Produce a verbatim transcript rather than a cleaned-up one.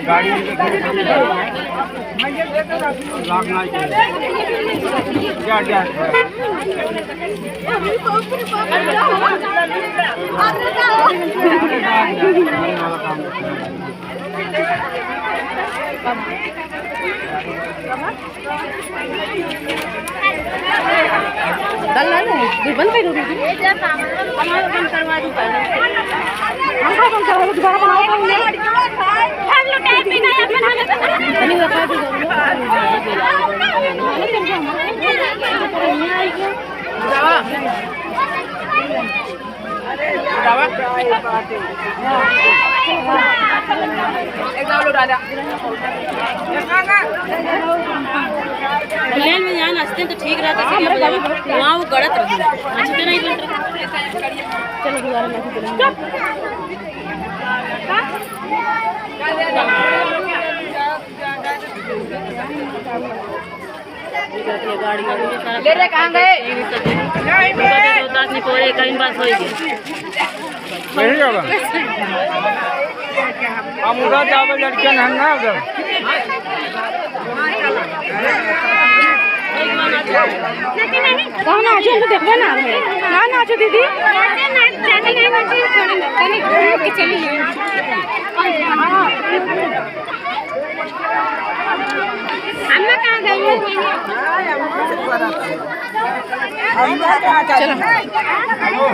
गाड़ी लागना चाहिए। जा, जा। डाल ना, ना, ये बंद कर दो दीदी। हमारा बंद करवा दो पहले। हमको बंद करवा दो, दोबारा बनाओ तो उन्हें। हम लोग टाइम पे ना अपन हालत। अरे वो कर दो। प्लेन में यहाँ नाचते हैं तो ठीक रहता है, वहाँ वो गड़त रहता है, नाचते नहीं बनते। चलो दोबारा नाचते हैं। गाड़ी वाड़ी में सारा ले रे, कहाँ गए? रोहतास में कोरे कहीं बस होई गई। यही बाबा। हम उधर जावे लड़के हैं ना उधर। कहाँ नाचो, हम तो देखबे ना है। कहाँ नाचो दीदी? चलिए। अम्मा कहाँ गई? अम्मा कहाँ चली?